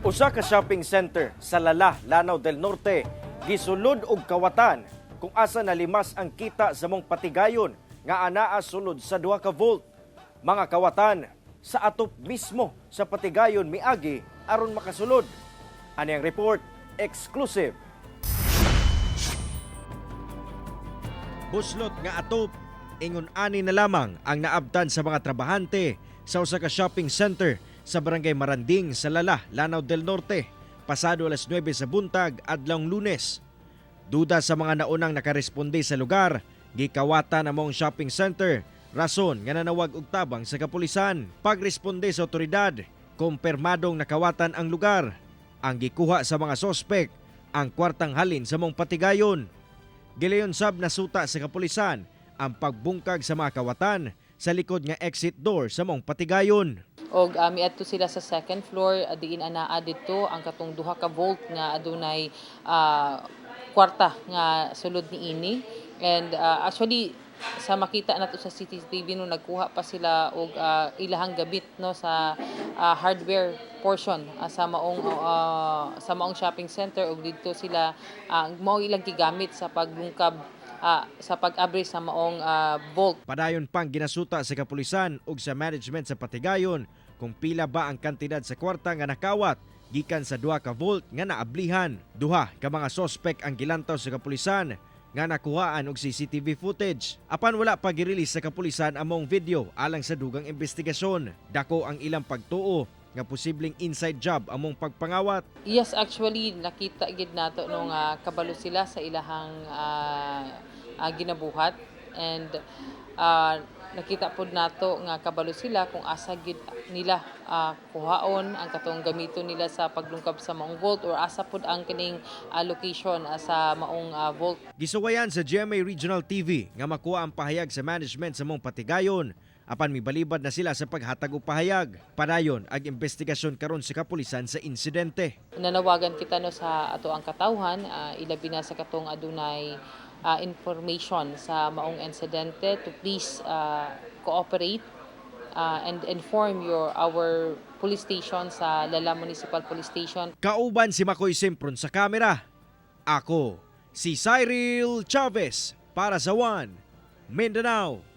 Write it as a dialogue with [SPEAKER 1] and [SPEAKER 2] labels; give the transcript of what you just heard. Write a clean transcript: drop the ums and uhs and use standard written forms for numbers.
[SPEAKER 1] Usa ka shopping center sa Lala, Lanao del Norte, gisulod og kawatan kung asa nalimas ang kita sa maong patigayon nga anaa sulod sa 2 ka vault. Mga kawatan sa atop mismo sa patigayon miagi aron makasulod. Ani ang report, exclusive. Buslot nga atop, ingon ani na lamang ang naabtan sa mga trabahante sa usa ka shopping center sa Barangay Maranding sa Lala, Lanao del Norte, pasado alas 9 sa buntag adlawng Lunes. Duda sa mga naunang nakaresponde sa lugar, gikawatan ang maong shopping center, rason nga nanawag og tabang sa kapulisan. Pagresponde sa otoridad, kumpirmadong nakawatan ang lugar. Ang gikuha sa mga sospek, ang kwartang halin sa maong patigayon. Gilayon sab nasuta sa kapulisan ang pagbungkag sa mga kawatan sa likod nga exit door sa maong patigayon.
[SPEAKER 2] Og miadto sila sa second floor, diin anaa didto ang katong 2 ka vault nga adunay kwarta nga sulod niini. And actually, sa makita nato sa CCTV, no, nagkuha pa sila og ilahang gamit, no, sa hardware portion sa maong shopping center, ug didto sila mao ilang gigamit sa paglungkab, sa pag-abri sa maong vault.
[SPEAKER 1] Padayon pang ginasuta sa kapulisan ug sa management sa patigayon kung pila ba ang kantidad sa kwarta nga nakawat gikan sa 2 ka vault nga naablihan. Duha ka mga sospek ang gilantaw sa kapulisan nga nakuhaan og CCTV footage. Apan wala pa gi-release sa kapulisan ang maong video alang sa dugang investigasyon. Dako ang ilang pagtuo nga posibleng inside job ang maong pagpangawat.
[SPEAKER 2] Yes, actually nakita gid nato, no, nga kabalo sila sa ilahang ginabuhat and nakita pod nato nga kabalo sila kung asa gid nila kuhaon ang katong gamiton nila sa paglungkab sa maong vault or asa pod ang kining location sa maong vault.
[SPEAKER 1] Gisuwayan sa GMA Regional TV nga makuha ang pahayag sa management sa maong patigayon apan mibalibad na sila sa paghatag og pahayag. Padayon ang investigasyon karon sa kapulisan sa insidente.
[SPEAKER 2] Nanawagan kita, no, sa ato ang katawhan, ilabi na sa katong adunay information sa maong insidente, to please cooperate and inform your our police station sa Lala Municipal Police Station.
[SPEAKER 1] Kauban si Makoy Sempron sa kamera. Ako, si Cyril Chavez para sa One Mindanao.